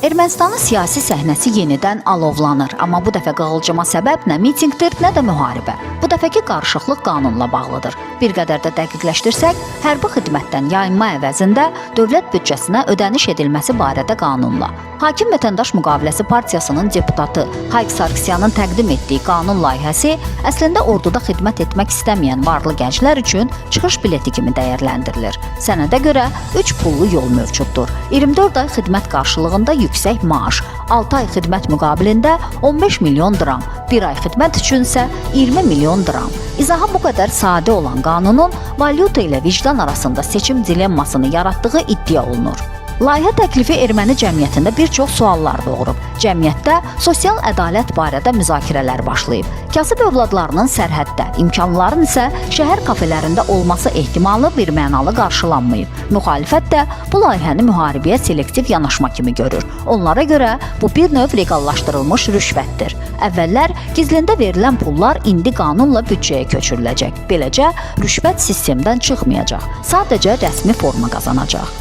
Ermənistanın siyasi səhnəsi yenidən alovlanır, amma bu dəfə qığılcıma səbəb nə mitinqdir, nə də müharibə. Bu dəfəki qarışıqlıq qanunla bağlıdır. Bir qədər də dəqiqləşdirsək, hərbi xidmətdən yayınma əvəzində dövlət büdcəsinə ödəniş edilməsi barədə qanunla. Hakim Vətəndaş Müqaviləsi Partiyasının deputatı Hayk Sarkisyanın təqdim etdiyi qanun layihəsi əslində orduda xidmət etmək istəməyən varlı gənclər üçün çıxış bileti kimi dəyərləndirilir. Sənədə görə 3 pullu yol mövcuddur. 24 ay xidmət qarşılığında yüksək maaş, 6 ay xidmət müqabilində 15 milyon dram, 1 ay xidmət üçün isə 20 milyon dram. İzahı bu qədər sadə olan qanunun valyuta ilə vicdan arasında seçim dilemmasını yaratdığı iddia olunur. Layihə təklifi erməni cəmiyyətində bir çox suallar doğurub. Cəmiyyətdə sosial ədalət barədə müzakirələr başlayıb. Kasıb övladlarının sərhəddə, imkanların isə şəhər kafelərində olması ehtimalı birmənalı qarşılanmayıb. Müxalifət də bu layihəni müharibəyə selektiv yanaşma kimi görür. Onlara görə bu bir növ leqallaşdırılmış rüşvətdir. Əvvəllər gizlində verilən pullar indi qanunla büdcəyə köçürüləcək. Beləcə rüşvət sistemdən çıxmayacaq. Sadəcə rəsmi forma qazanacaq.